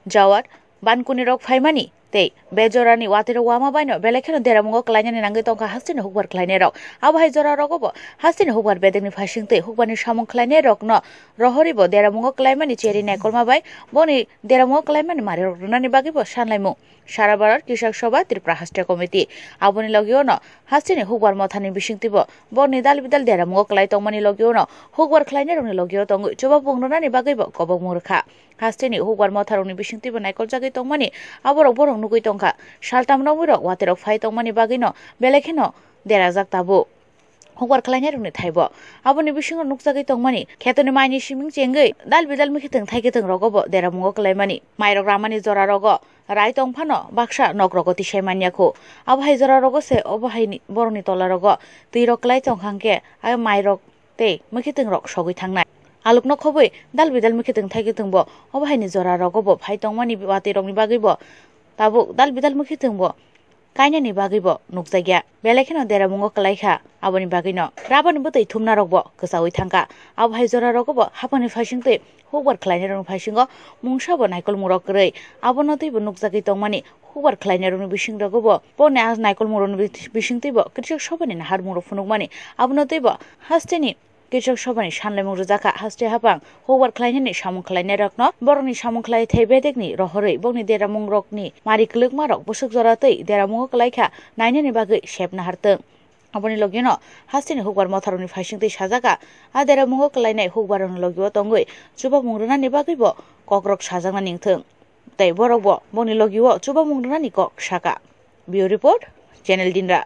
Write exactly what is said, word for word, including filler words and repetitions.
Jawar, bankuni rok phaimani tei bejorani watwi rok wama baino belai kheno deramungo klainani nangwi tongkha hasteni hukbar khlainai rok. Abo hai jora rogo bo hasteni hukbar bedekni phaising tei hukbarni samung khlainai rokno rohorwi bo deramungo klaimani cheri naikolma bai boni deramungo klaimani mari rok rwnani bagwi bo sanlaimung. Sara Bharat Krisak Sabha Tripura Haste Committee. Aboni logio no hasteni hukbar mothani bisingtwi bo borni dal bidal deramungo klai tongmani logio no hukbar khlainai rokni logio tongwi chuba pung rwnani bagwi bo kobokmung rwkha. Hasteni hukbar motharokni bisingtwi bo naikoljagwi tongmani aborok borok nugwi tongkha. Saltam romwi rok watwi rok phai tongmani bagwi no belai kheno derajak tabuk. Hukbar khlainai rokni thaibo aboni bisingo nukjagwi tongmani khetoni maini siming chengwi dal bidal mikitwng thaikitwng rogo bo deramungo klaimani. Mairok ramani jora rogo rai tong phano baksa nok rogo tisai manya kho. Abo hai jora rogo se obo hai ni borokni tola rogo twi rok klai tong kha hwnkhe a mairok tei mikitwng rok sogwi thangnai. Aluk no khobwi dal bidal mikitwng thaikitwng bo obo hai ni jora rogo bo phai tongmani watwi rokni bagwi bo tabuk dal bidal mikitwng bo kainani bagwi bo nukjakya. Belai kheno deramungo klai kha, aboni bagwi no rabani bwtwi thumna rok bo kwchaui thangkha. Abo hai jora rogo bo haphangni phaising tei hukbar khlainai rokni phaisingo mungsa bo naikolmung rok kwrwi. Abono teibo nukjagwi tongmani hukbar khlainai rokni bising rogo bo boni a naikolmung rokni bising teibo Krisak Sabhani naharmung rok phunukmani. Abono teibo hasteni Krisak Sabhani sanlaimung rwjakha haste haphang hukbar khlainani samung khlainai rokno borokni samung khlai thai bedekni rohorwi bokni deramung rokni mari kwlwkma rok bwswk jora tei deramungo klai kha nainani bagwi sepna hartwng. Aboni logino hasteni hukbar motharokni phaising tei sajaka a deramungo klainai hukbar rokni logio tongwi chubamung rwnani bagwi bo kokrok sajakna ningthwng tei borok bo bokni logio chubamung rwnani kok saka. Bureau Report, Channel Dinra.